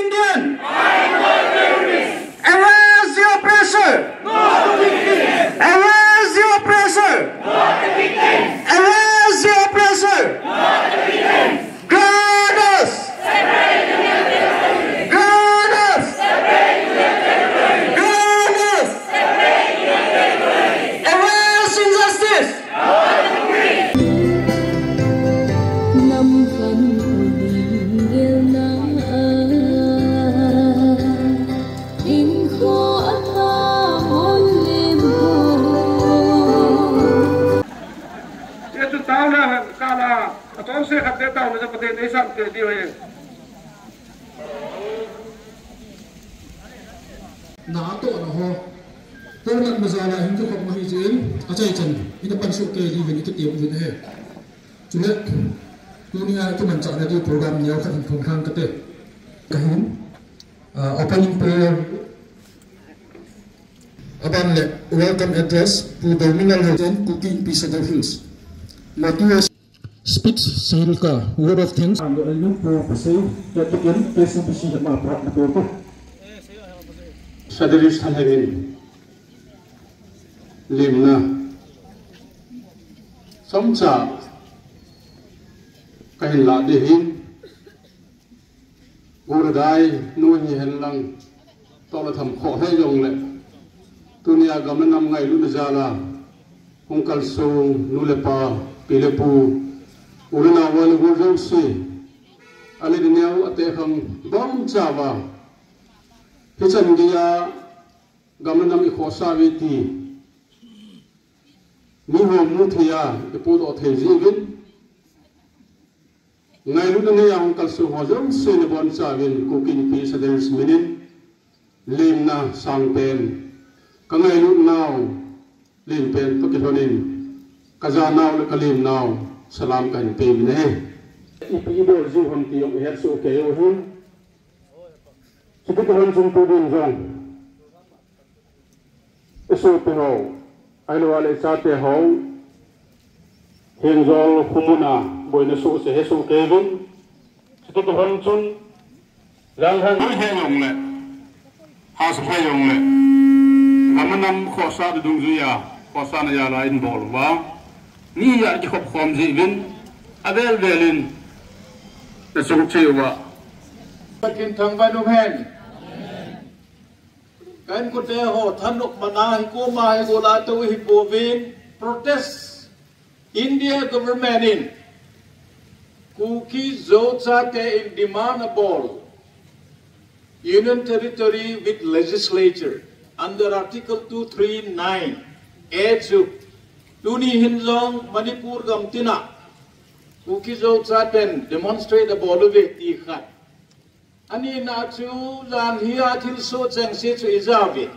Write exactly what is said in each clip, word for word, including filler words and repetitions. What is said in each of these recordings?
Indian. Arrest the oppressor. Arrest the oppressor. Arrest the oppressor. Grant us. Grant us. Grant us. Arrest injustice. Hichu tao le kala, atong se khat te tao le Pathen eisamte diu ahi. Na atohna ho, Paul Mat Mazal a hin kikhop ma hi jin, achaichan ina pansoh kei diuvin iti tiu vin ahi. Chule, tunia kimanchahna diu program neo khat hin phong thang kate. Kahin, ah, opening prayer. Aban le, welcome address, Pu Dominal Helen, Kuki Inpi Sadar Hills. Matthew speech, Sahil ka word of thanks. Ang lu pu pasai, ya tiken, K C B C ma prat na ko. Sadar Hills thalhengin limna chomcha kahin lah ding ahin. Gol le dai, nu hihen lang, tol le tham khoh hijongle, tunia gam le nam ngailutna jal a hung kalsong nu le pa, pi le pu, u le nao, va le gol jouse, alet aneo, ateh akhang, bangchan va, hichan geiya gam le nam i khohsah uve ti miho mu thei a, i puidoh thei jeh uvin, ngailutna neiya hung kalsong ho jouse nabonchauvin, Kuki Inpi Sadar Hills minin, limna sangpen, ka ngailut nau lenpen toh kilhonin, ka ja nau le ka lim nau salam kahin pe uve. Ipi ibol jiu ham ti jong ihet soh kei u ahin. Chuti kilhon chun tubin jong i sopi ho, ahilou le i chate ho, Hengjol khomun a boina soh se he soh kei uvin. Chuti kilhon chun, janlhang hoi he jongle, hahsa he jongle, gam le nam khohsah dungjuiya, khohsahna jal a in bol uva, mi a kikhop khom jeh uvin, avel vel in, na chung cheh uva. Pathen thangvah in umhen. Ka inkote ho thanop mana hi koma hi gola tou hi pouvin, protest. India government in Kuki Zo chate in demand abol Union Territory with legislature under Article two three nine A chu tuni hin jong Manipur gamtina Kuki Zo chaten demonstrate abol uve ti khat. Anina chu jan hia thilsoh chengse chu ijat uve.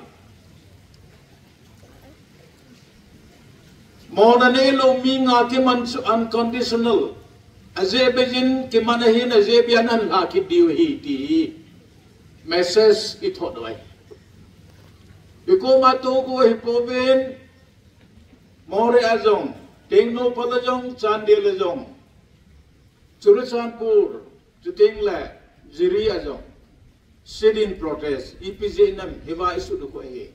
Mona neilou mi nga kiman chu unconditional. Ajeh beiyin kiman ahin ajeh beiyin ahin lha kit diu ahi ti message ithot uve. I koma tou ko hi pouvin, Moreh a jong, Tengnoupal a jong, Chandel a jong, Churachandpur, Chuteng le Jiri a jong sit-in protest ipi jeh ham hiva isut u khu ahi.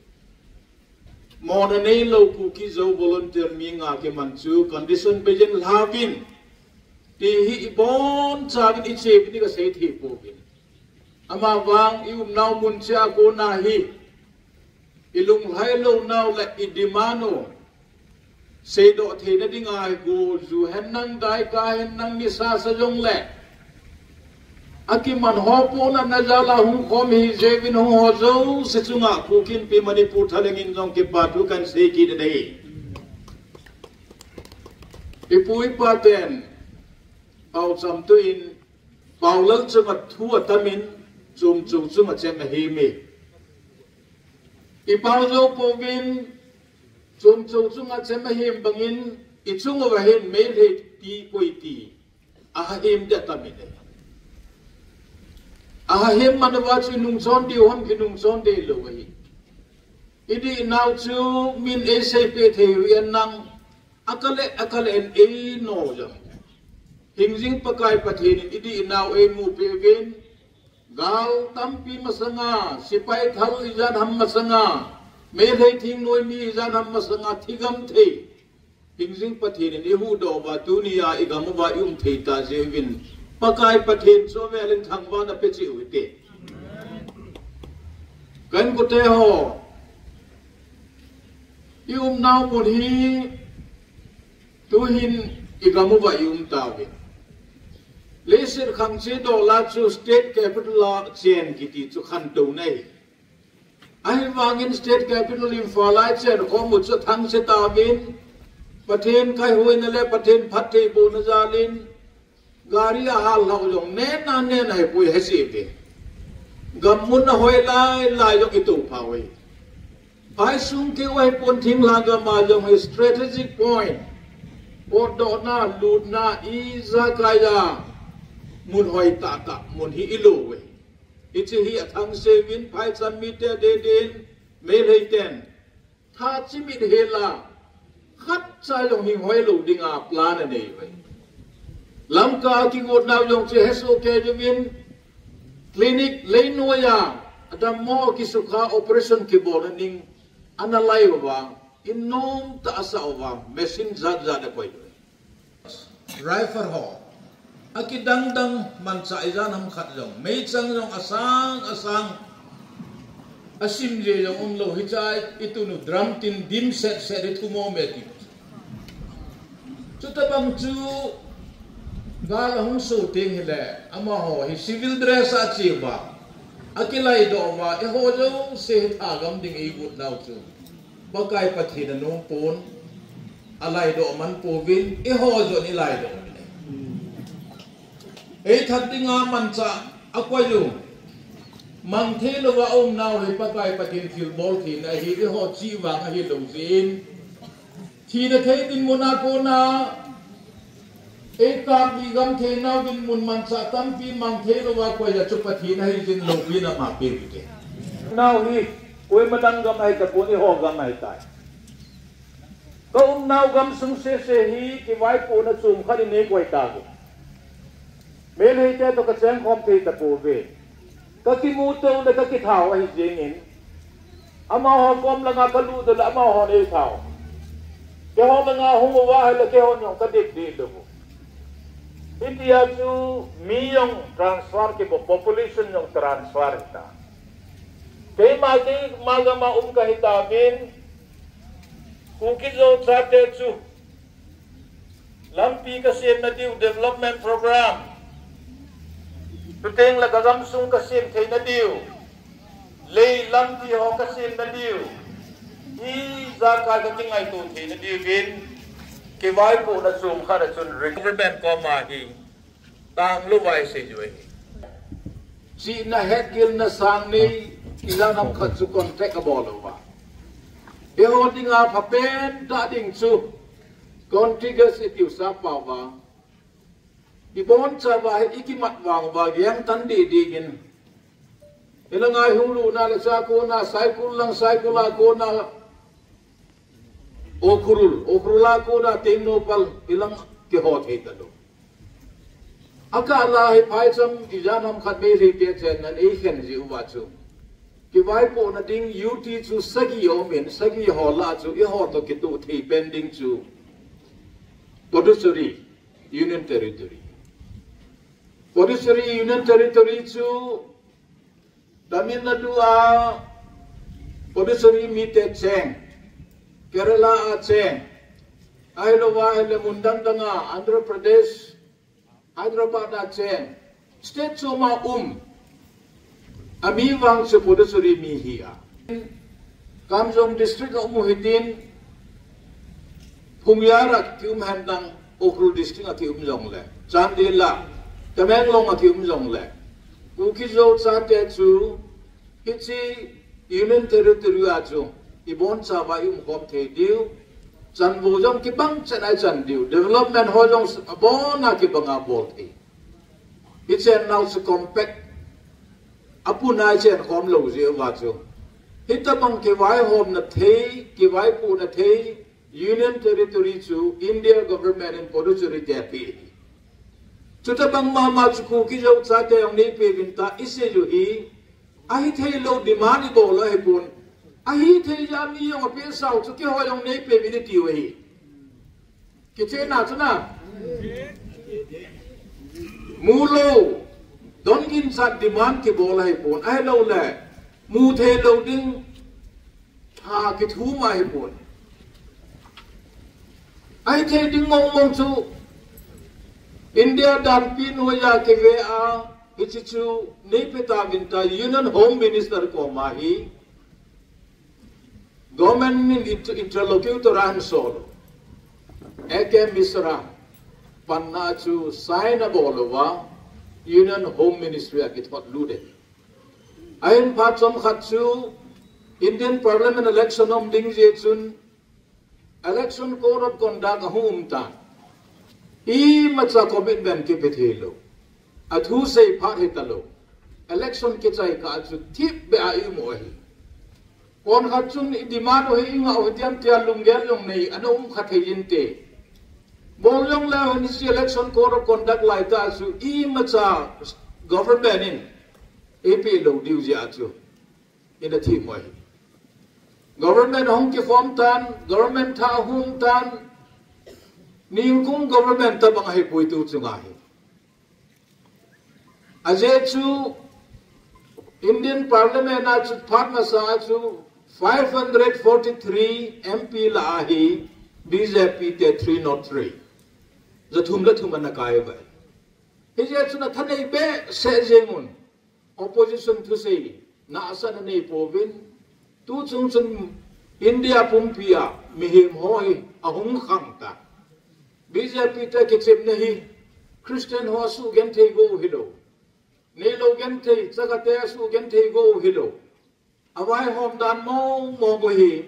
Mona neilou Kuki Zo volunteer mi nga kiman chu condition beiyin lhauvin ti hi ibonchauvin iche uvin kasei thei pouvin. Amavang i umnau mun cheh a kona hi ilunglhai lounau le i demand u seidoh theina dinga hi go ju henlang, daika henlang, nisa sa jongle akiman ho pona na jal a hung khom hi jeh uvin hung ho jouse chunga Kuki Inpi Manipur thalheng in jong kipa thu kahin sei kit e. Ipu ipa ten pao chamtuh in, pao lal chunga thu atamin, chomchou chunga chem ahem e. I pao jou pouvin, chomchou chunga chem ahem bangin, i chung uva hin Meitei ti koi ti ahem ding atamin e. Ahem man uva chu inung chon diu ham, kinung chon deh lou ahi. I dihnau chu min eiseipeh thei u ahin lang, akale, akale in eino jong. Hingjing Pakai Pathen in i dihnau eimu peh uvin, Gal tampi masanga, sipai thal ijat ham masanga, Meitei thingnoi mi ijat ham masanga, thigam thei. Hingjing Pathen in eihuhdoh uva, tunia igam uva ium thei ta jeh uvin, Pakai Pathen chu avel in thangvahna pe cheh u hite. Ka inkote ho, iumnau mun hi, tuhin igam uva ium tauvin. Leiset khang chedoh la chu state capital a chen kiti chu khantouna ahi. Ahivangin state capital Imphal a ichen khom u chu thangse tauvin, Pathen kaihuina le Pathen phattheibohna jalin, gari ahal lhau jong nena nena hipoi, hese uve. Gam mun ahoi lai lai jong itoh pha uve. Phaisung keu ahipon, thinglhang gam a jong hi strategic point, potdohna, lutna, ijakai a mun hoi tahtah mun hi ilo uve. Hiche hi athangse uvin, phaicham mite adeh din, Meitei ten tha chimit hel a, khatcha jong hing hoilou dinga plan anei uve. Lamka a kigotnau jong chu hesoh kei uvin, clinic leinoiya adammo kisukha operation kibolna ding ana lai uva, in nomtah asah uva, machine jat jat akoi uve. Rifle ho, akidang dang manchah ijat ham khat jong, meichang jong asang asang, asim je jong umlou, hichea itunu drum tin dimset set hi thumo me ti. Chutabang chu gal ahung so teng hile, amaho hi civil dress a che uva, akilaidoh uva, eiho jouse hi thagam ding eigotnau chu Pakai Pathen anompon, alaidoh man pouvin, eiho jong ilaidoh uvin. Eithat dinga manchah akoi u, mangthei louva aumnau hi Pakai Pathen thilbol theina ahi, eiho chih vang ahilou jeh in, thina thei dinmun a kona, eikap lih gam theinau dinmun manchah tampi mangthei louva koi a chu Pathen ahi jeh in loupina ama pe u hite. Nau hi, koima dang gam ahitapon, eiho gam ahitai. Kaumnau gamsung sese hi kivaipohna chom khat inei koi tauve. Meiteite toh kachengkhom thei tapouve. Kakimuto le kakithao ahi jengin, amaho kom langa kalut le amahon eithat u. Keiho langa hung uva ahile keihon jong kadehdeh lou u. Hitia chu mi jong transfer kibol, population jong transfer hita. Keima, keima gama um kahitauvin, Kuki-Zo chate chu lampi kasemna diu, development program, chuteng le kagamsung kasem theina diu, lei lampi ho kasemna diu, ijakai kakingaito theina diuvin, kivaipohna chom khat a chun government koma hi tanglouva isei u ahi. Chihna hetgilna sang ni, ijat ham khat chu contact abol uva, eiho dinga phapen tah ding chu contiguous itiu sappao uva, ibonchauva hi ikimat vang uva, gengtan deh deh in, ilanga ihung lutna le cha kona, Saikul lang, Saikul a kona Ukhrul, Ukhrul a kona Tengnoupal, ilang kiho thei talou. Akah la hi phaicham ijat ham khat Meiteite chennan eikhen jeh uva chu, kivaipohna ding U T chu sagi aumin, sagi ho lah chu eiho toh kitoh thei pen ding chu Puducherry Union Territory. Puducherry Union Territory chu Tamil Nadu a Puducherry mite cheng, Kerala a cheng, ahilouva ahile mun dang dang a, Andhra Pradesh, Hyderabad a cheng, state chom a um, ami vang chu Puducherry mi hi a. Kamjong district a um u hitin, Phungyar a kium hen lang, Ukhrul district a kium jongle, Chandel a, Tamenglong a kium jongle, Kuki-Zo chate chu hiche Union Territory a chu ibonchauva iumkhom thei diu, chanvo jong kibang chan a ichan diu, development ho jong abona kibanga bol thei. Ichennau chu compact apuna ichenkhom lou jeh uva chu, hitobang kivaihomna thei, kivaipohna thei Union Territory chu India government in Puducherry te ape ahi. Chutabang mama chu Kuki Zo chate jong neipe uvin tia isei u hi. Ahithei lou demand ibol u ahipon. Ahithei jeh a mi jong apeh sau chu keiho jong neipe uvin iti u ahi. Kichena chu na. Mu lou, don ginchat demand kibol u ahipon. Ahilouleh, mu thei lou ding, tha kithum u ahipon. Ahithei ding mong mong chu India danpi noiya kive a, hiche chu neipe tauvin tia Union Home Minister koma hi. Government in inter-, interlocutor ahin sol u, A K Mishra, panna chu sign abol uva, Union Home Ministry a kithot lut e. Ahin phat chomkhat chu Indian Parliament election um ding jeh chun, Election Code of Conduct ahung um tan. Imacha commitment kipe thei lou. Athu sei phat hita lou. Election kichai kah chu thipbeh a i um u ahi. Konkhat chun i demand u hi i ngah u hidem tia lunggel jong nei, ana um kha thei inte. Bol jongleu hin hiche Election Code of Conduct laitah chu imacha government in eipeh lou diu jeh a chu. Ina thim u ahi. Government ahung kiform tan, government thah ahung tan, ningkum government tabang ahipoi tu chunga hi. Ajeh chu Indian Parliament a chu phat masa a chu five hundred forty-three M P lah a hi B J P te three nought three. Jathum le thum ana kai uve. Hijeh chun athanei behseh jeng un. Opposition thusei nahsah ana nei pouvin, tu chung chun India pumpi a mihem ho hi ahung khang tan. B J P te kichepna hi Christian ho asugenthei go u hilou. Neilou genthei, chagate asugenthei go u hilou. Avaihom dan mong mong u hi,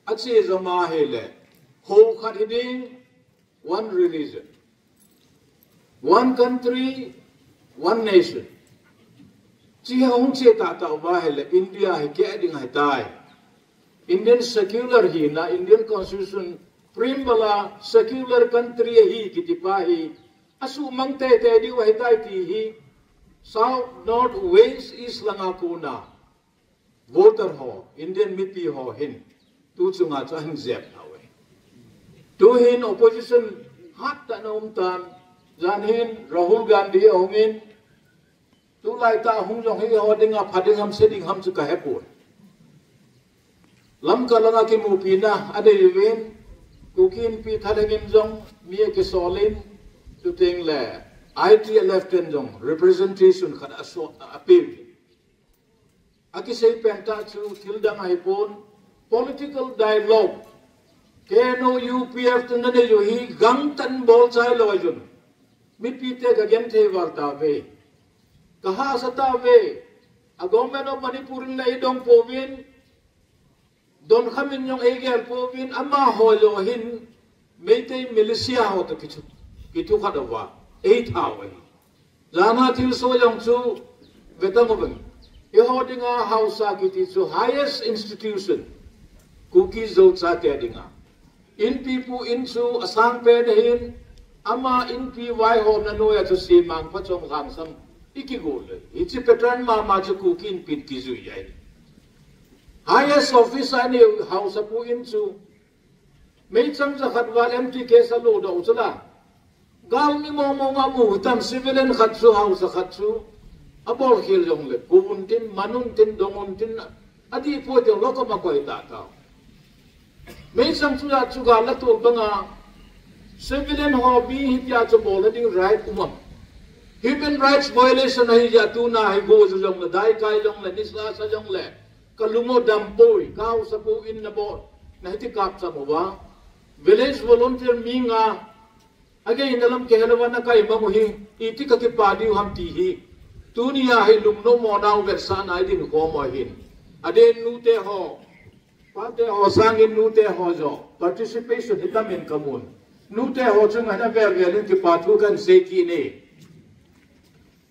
ache jom a hile, hou khat hiding, one religion, one country, one nation. Chi ahung che tahtah uva hile, India hi keh ding ahitai. Indian secular hina, Indian Constitution preamble a secular country ahi kiti pa hi, asuhmang teitei diu ahitai ti hi, South, North, West, East langa kona voter ho, Indian mipi ho hin, tu chunga chu ahin jep tauve. Tu hin opposition hattah ana um tan, jan hin Rahul Gandhi ahung in, tulaitah ahung jong hi eiho dinga pha ding ham, se ding ham chu kahepoi. Lamka langa kimupina anei uvin, Kuki Inpi thalheng in jong mi akisol in, chuteng le I T L F ten jong representation khat aso-, apeh uvin. Akisei pentah chu thil dang ahipon, political dialogue, K N O U P F te nanei u hi gangtah in bolchai lou ahi jun. Mipite kagenthei val tauve. Kahahsa tauve. A Government of Manipur in la eidong pouvin, Donkham in jong eigel pouvin, amaho jong hin Meitei militia ho toh kithu, kithu khat uva eitha u ahi. Jana thilsoh jong chu vetang uvin. Eiho dinga haosa kiti chu highest institution, Kuki Zo chate dinga. Inpipu in chu asangpen ahin, ama inpi vaihomna noiya chu semang phachom lhangsam ikigol u ahi. Hiche pattern mama chu Kuki Inpin kijui ahi. Highest officer anei u haosapu in chu meichang jakhat val empty case alodoh u chu la. Galmi mong mong amu hitam, civilian khat chu, haosa khat chu abolkhel jongle, kou untin, man untin, dong untin, adih poi tin lock up a akoi tahtah u. Meichang chu a chu gal atol banga civilian ho mi hitia chu bolna ding right um am? Human rights violation ahi jeh a tuna hi go ju jongle, daikai jongle, nisa sa jongle, kalung u dampoi, kahaosapu in nabol, nahiti kapcham uva. Village volunteer mi nga, ageina lam kihelouva nakai mang u hi, iti kakipa diu ham ti hi. Tunia hi lungnom mona u vetsahna idin khom u ahin. Adeh in nute ho, pate ho sangin nute ho jong participation hitamin kamun. Nute ho chunga hin avel vel in kipa thu kahin sei kit e.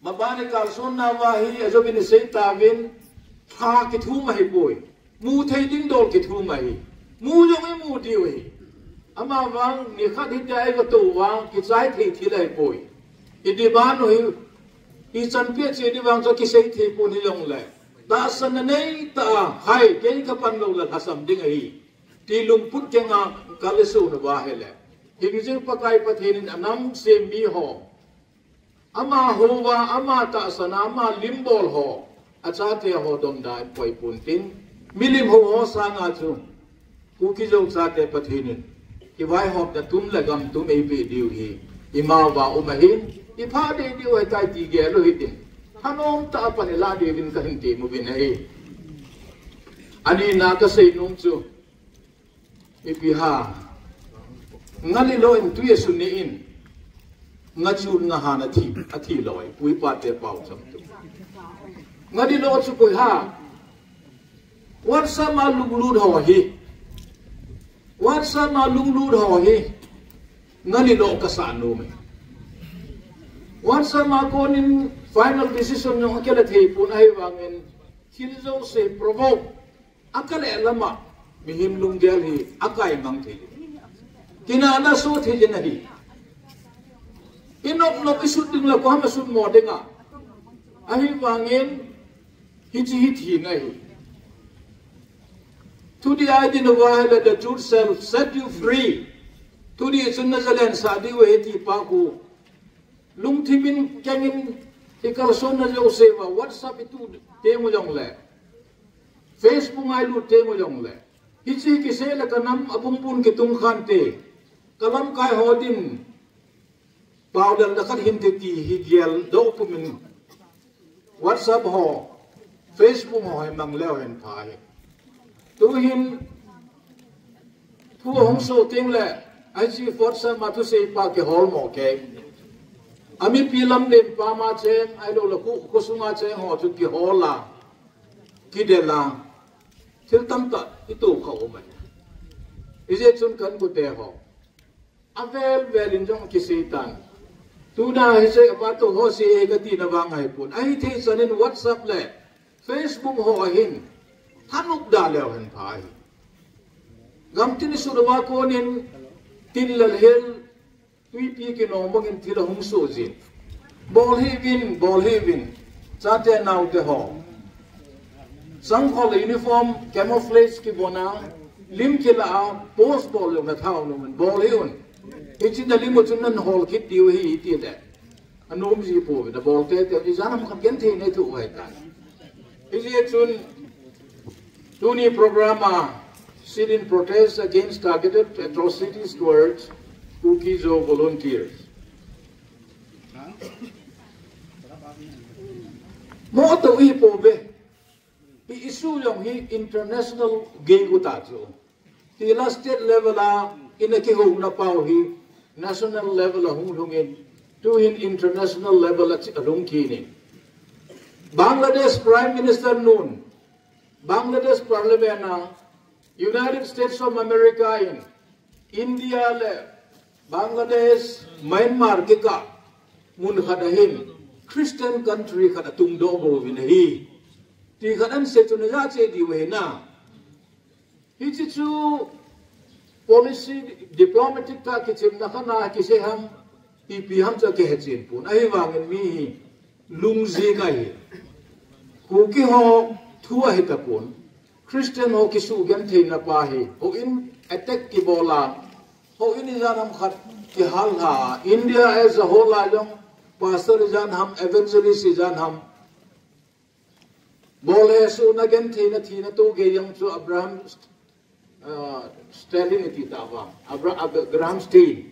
Mabana kalsonna uva hi ajouvin isei tauvin, tha kithum ahipoi. Mu thei ding dol kithum ahi. Mu jong imu diu ahi. Amavang nikhat hitia iga tou uva kichai thei thil ahipoi. I demand u hi, i chanpia che di vang chu kisei thei pon hijongle, tahsanna neitah a, hai, kei kapan lou le lhasam ding ahi, ti lungput kenga kal i sun uva ahile, hingjing Pakai Pathen in anam sem mi ho, ama houva, ama tahsan a, ama limbol ho, achate ho donda in poi pon tin, milim hou ho sanga chu Kuki Zo chate Pathen in kivaihopna tum le gam tum eipeh diu hi ima uva um ahin, ipha deh diu ahitai ti gel u hitin, thanom tah a pan ilah diuvin kahin temuvin ahi. Anina kasei nom chu, ipi ham, ngalilo in tui asun in, ngachun ngahan athi, athi loi, pu i pate pao cham tu. Ngalilo chu koi ham, WhatsApp a lunglut ho hi, WhatsApp a lunglut ho hi, ngalilo kasah nom e. WhatsApp a konin final decision jong akila thei pon ahivangin, thil jouse provoke, akale lama mihem lunggel hi akai mang thei, kinahna so thei jin ahi. Inop nop isut ding le koi ham asut mo dinga, ahivangin hiche hi thina ahi. Thudih a idin uva ahile, the truth shall set you free. Thudih chun najalen sah diu ahi ti pa khu, lungthim in kengin, ikalsonna jouse uva WhatsApp itu teng u jongle, Facebook a ilut teng u jongle, hiche kisei le kanam abungbun kitung khante, kalamkai ho din paodalna khat hinte ti hi geldoh pumin, WhatsApp ho, Facebook ho hi mang leu hen pha hi. Tuhin thu ahung so tengle, hiche WhatsApp a thusei pa kihol mo kei, amipi lamlen pa ma cheng ahilou le khu, khosunga cheng ho chu kihol a, kidel a, thil tamtah itoh kha um ahi. Hijeh chun ka inkote ho, avel vel in jong kisei tan, tuna hiche a pa toh ho sei e katina vang ahipon, ahithei chan in WhatsApp le Facebook ho ahin thanop da leu hen pha ahi. Gamtin isut uva konin, tin le hel, twipi kinom bangin thil ahung so jin. Bol hih uvin, bol hih uvin, chate naote ho. Sangkhol uniform, camouflage kibona, lim kila a, post bol jouna thanom in bol hih un. Hiche nalim u chun nahol kit diu ahi tile, anom ji pouve, nabol teitei u, ijat ham khat genthei nei thoh u ahitai. Hijeh chun tuni program a, sit-in protest against targeted atrocities towards Kuki-Zo volunteers. Moh tou hi pouve, i issue jong hi international gei u ta chu. Tila state level a ina kihouna pau hi national level a hung lhungin, tuhin international level a chi-, alhung kit in. Bangladesh Prime Minister nun, Bangladesh Parliament a, United States of America in India le Bangladesh, Myanmar kikah mun khat a hin Christian country khat atungdoh go uvin ahi, ti khat ahin sei chu najah cheh diu ahi na. Hiche chu policy diplomatic tah a kichepna khat a kisei ham, ipi ham chu akihe chen pon. Ahivangin mi hi lungjing ahi. Kuki ho thu ahi tapon. Christian ho kisugentheina pa hi, houin attack kibol a, houin ijat ham khat kihal lha a, India as a whole a jong, pastor ijat ham, evangelist ijat ham, bol hesohna, gentheina, thina toh gei jong chu Abraham, ah, Stalin iti tauva, Abra-, Ab-, Graham Staines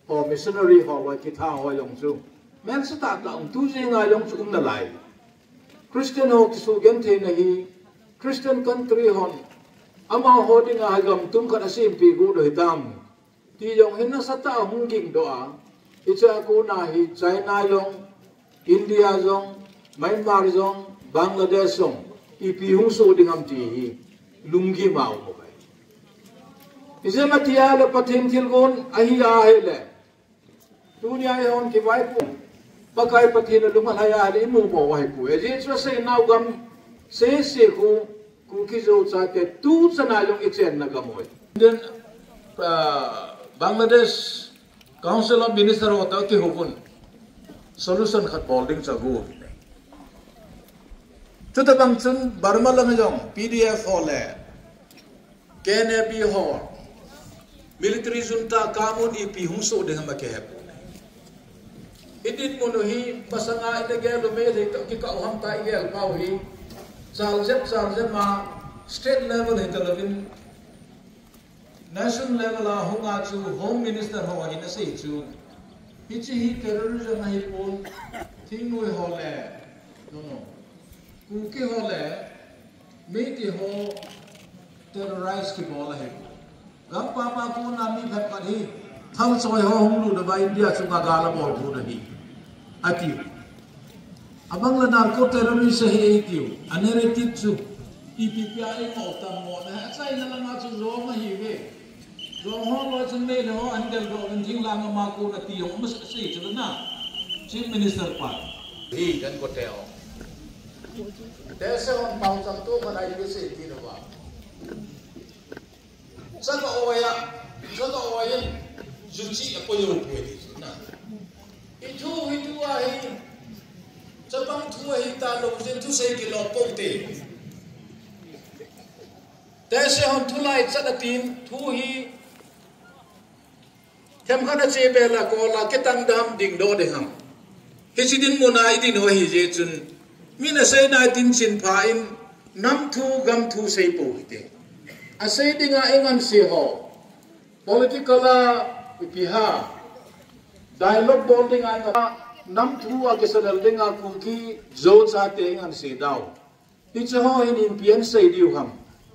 ho, missionary ho, loi kitha ho jong chu, melse tahtah um, tu jeng a jong chu um nalai. Christian ho kisugentheina hi, Christian country hon amaho dinga hi gam tum khat asempeh got u hitam, ti jong hi nasatah a hung gingdoh a, hichea kona hi China jong, India jong, Myanmar jong, Bangladesh jong, ipi hung soh ding ham ti hi lunggim a um uve. Ijeh inem itile Pathen thilgon ahi ahile, tunia eihon kivaipo, Pakai Pathen alung alhai ahile imu mo u ahipoi. Ajeh chu aseinau gam sese khu Kuki-Zo chate tuchan a jong ichenna gam u ahi. Then, ah, Bangladesh Council of Minister ho toh kihouvun, Solution khat bol ding chu agu. Chutabang chun Burma lang jong P D F ho le K N A B ho, military junta kamun ipi hung soh ding ham akihe poi. Idinmun u hi masanga ina gel u mei thei toh kikah u ham ta igel pau hi. Chal jep chal jep ma state level hi talouvin national level a hunga chu Home Minister ho ahin asei chu, hiche hi terrorism ahipon, thingnoi ho le, no, no, Kuki ho le Meitei ho terrorize kibol ahi. Gampam a kona mi phabep hi thalchoi ho hung lut uva India chunga gal abol thei ahi, ati. Abang le narco terrorist ahi eitiu. A narrative chu ipi pi a eingol tam mo na. Achaina lama chu Rome ahiuve. Rome ho loi chun Meitei ho ahin deldoh uvin thinglhang ama kona ti jong um asei chu na. Chief Minister pa hi kan kote ho. Tehse hon pao chang tu kan ai bi sei ti na ba. Chaka oya, chaka oya, juchi apoyo poi ti na. Ithu hi thu ahi, chapang thu ahi talou jeh in thusei kilop pou te. Tehse hon thulai chat atin, thu hi themkhat a che bel a kol a kitang dam dingdoh ding ham. Hiche dinmun a idin u ahi jeh chun, min asei nai tin chin pha in, nam thu, gam thu sei pou hite. Asei dinga inganse ho, political a ipi ham, dialogue bol dinga ingan, nam thu a kisanel dinga Kuki Zo chate inganse dau. Hiche ho hin ipi asei diu ham.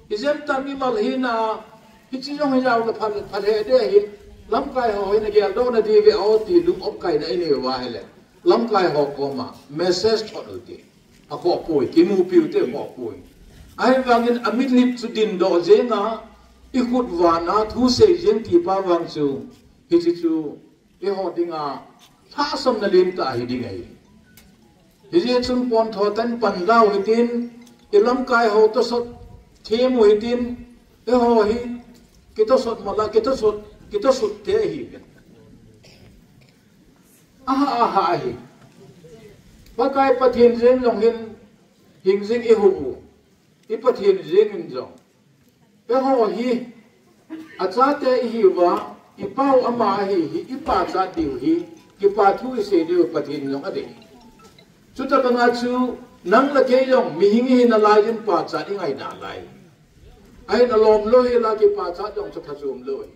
Ijemtia mimal hina, hiche jong hi jao le phal, phal he de hin, lamkai ho hin ageldoh na diu ve o ti lung opkaina inei uva ahile, lamkai ho koma message thot u te. Akhoh poi, kimupi u te akhoh poi. Ahivangin amitlhi chu dindoh jeng a, ikhut vana thusei jeng ti pa vang chu, hiche chu eiho dinga lhahsamna lentah ahi ding ahi. Hijeh chun pontho tah in pan dau hitin, ilamkai ho tosot them u hitin, eiho hi kitosot mala, kitosot, kitosot te ahi. Aha, aha ahi. Pakai Pathen jeng jong hin, hing jing ihu u. I Pathen jeng in jong. Eiho hi, achate ihiuva, ipau ama ahi hi, ipachat diu hi, kipa thu isei diu Pathen jong adei. Chutabanga chu, nang le kei jong, mihem ihi nalai in pachat ingai nalai. Ahin alom lou hi la kipachat jong chu phachom lou hi.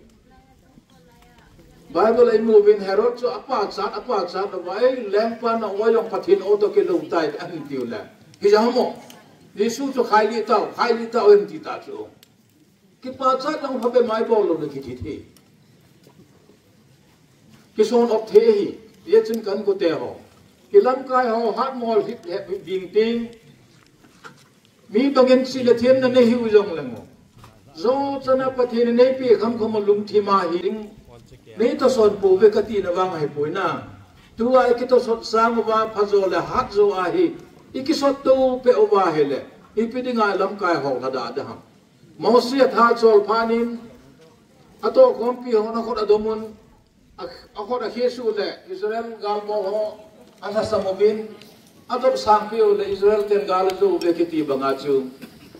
Bible a imu uvin Herod chu apachat, apachat uva, ei, lengpa na o jong Pathen o toh kilou tai, ahin tiu le. Hijeh a mo. Jesu chu khailih tau, khailih tau, ahin ti ta chu. Kipachat jong phabep mai bol lou le kithi thei. Kison op thei hi, hijeh chun kan kote ho. Ilamkai ho, hatmo hip, hip, ding ting. Mi bangin chih le themna nei hiu jong leng o. Jou chana Pathen in nei pe kham kham a lungthim a hi ding. Nei toson pouve kati na vang ahipoi na. Tua ikitosot sang uva phajo le hatjo ahi. Ikisot to peh uva ahile. Ipi dinga lamkai ho lha da da ham. Mosi atha chol phat in. Atohkhompi hon akhut adom un. A, akhut akhesuh le Israel galbol ho alhasam uvin, adop sangpeh u le Israel ten gal ajou uve kiti banga chu.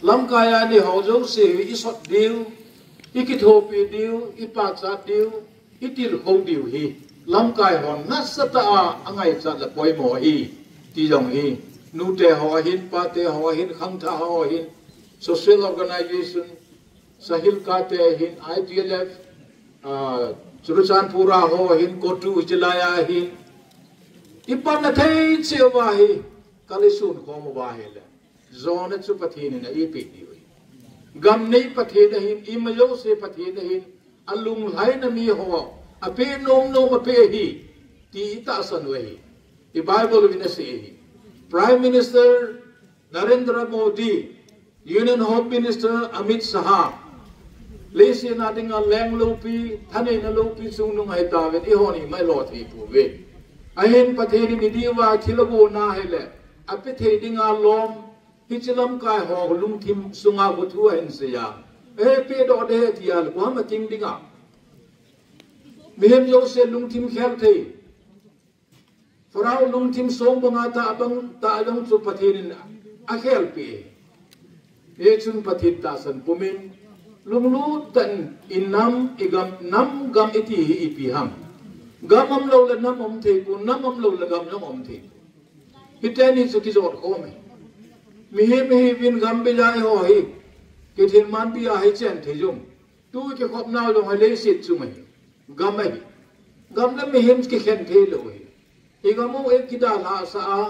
Lamkai a inei ho jouse hi isot diu, ikithopi diu, ipachat diu, itilkhou diu hi. Lamkai hon nasatah a angaichat le poimo ahi, ti jong hi. Nute ho ahin, pate ho ahin, khangthah ho ahin, social organization, Sahil kate ahin, I T L F, ah, Churachandpur a ho ahin, COTU hiche lai a ahin. Ipanna thei cheh uva hi, kal isun khom uva ahile. Jona chu Pathen in eipeh diu ahi. Gam nei Pathen ahin, ima jouse Pathen ahin, alunglhaina mi ho, apeh nom nom apeh ahi, ti itahsan u ahi. I Bible uvin asei ahi. Prime Minister Narendra Modi, Union Home Minister Amit Shah, leiset a dinga leng loupi, thaneina loupi chungnung ahi tauvin, eihon ima ilo thei pouve. Ahin Pathen in idiuva thil agon ahile, ape thei dinga lom, hiche lamkai ho lungthim sunga kho thu ahin seiya. Eipeh doh ding ahi tia, koi ham ating dinga. Mihem jouse lungthim khel thei. Pharaoh lungthim song banga tah bang tah jong chu Pathen in akhelpeh. Hichun Pathen tahsan pumin, lunglut tah in inam, igam, nam gam iti hi ipi ham. Gam umlou le nam um thei pon, nam umlou le gam jong um thei pon. Hiteni chu kijot khom e. Mihem ihiuvin gam beija eiho hi. Kithin manpi a hi chen thei jong. Tu kikhop nau jong hi leiset chunga hi. Gam ahi. Gam le mihem kikhen thei lou hi. Igam u eikidalhah sah a,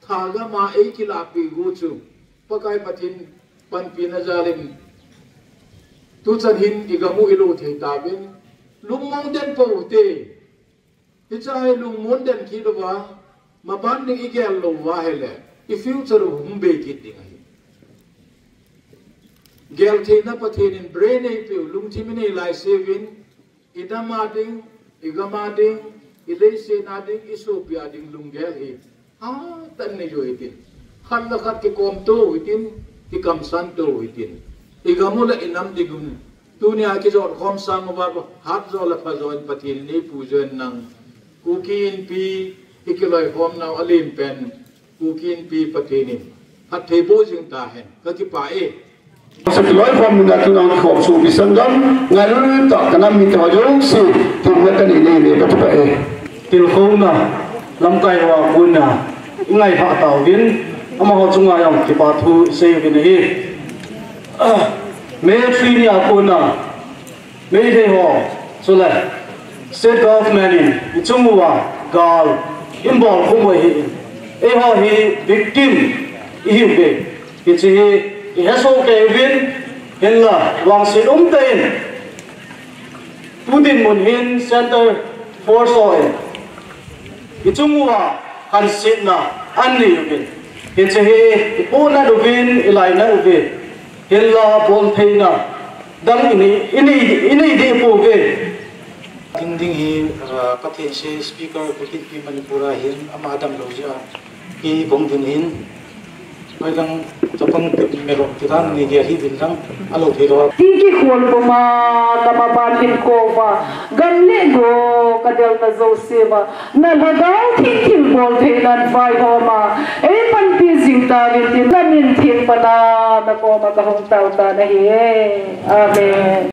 thagam a eikilahpeh u chu Pakai Pathen panpina jalin tuchan hin igam u ilut thei tauvin, lungmong den pou hite. Hiche hi lungmong den kit louva, maban ding igel lou uva ahile, i future u hung bei kit ding ahi. Geltheina Pathen in brain eipeu, lungthim inei laisevin, inam a ding, igam a ding, ileiset a ding, isopi a ding lunggel hi hatah in nei u hitin. Khat le khat kikom tou hitin, kikamsan tou hitin. Igam u le inam ding un. Tunia kijot khom sang uva, hatjo le phajo in Pathen in eipuijo in lang. Kuki Inpi, ikiloi khom nau alen pen. Kuki Inpi Pathen in phatthei boh jing tahen. Kakipah e. Sa kiloi khom nina tuna kikhom sopi sanggam, ngailut tah kanam mite ho jouse, themna kanei nei uve, kakipah e. Tilkhouna lamkai hoa kona ingailhah tauvin, amaho chunga jong kipa thu isei uvin ahi. Ah, May three nia kona Meitei ho, chule State Government in ichung uva gal eibolkhum u ahin, eiho hi victim ihiuve. Hiche hi ihesoh kei uvin, hinla vangset umtah in tu dinmun hin Centre Force ho in ichung uva hansetna anei uvin, hiche hi ipohnat uvin, ilainat uve. Hinla boltheina dang inei, inei, inei deh pouve. Ding ding hi, ah, Pathen sei speaker Kuki Inpi Manipur a hin ama damlou jeh a, kei kahung ding hin, hoilang chapang melom kidan ni dia hi ding lang, alou thei lou a. Tin kikhol puma, kamaban hin kouva, gam le go kadelna jouse uva, na lhagao theng thilbol theinan vaihom a, eipanpi jing tauvin tin, namin theng pana nakoma kahung tao tan ahi. Amen.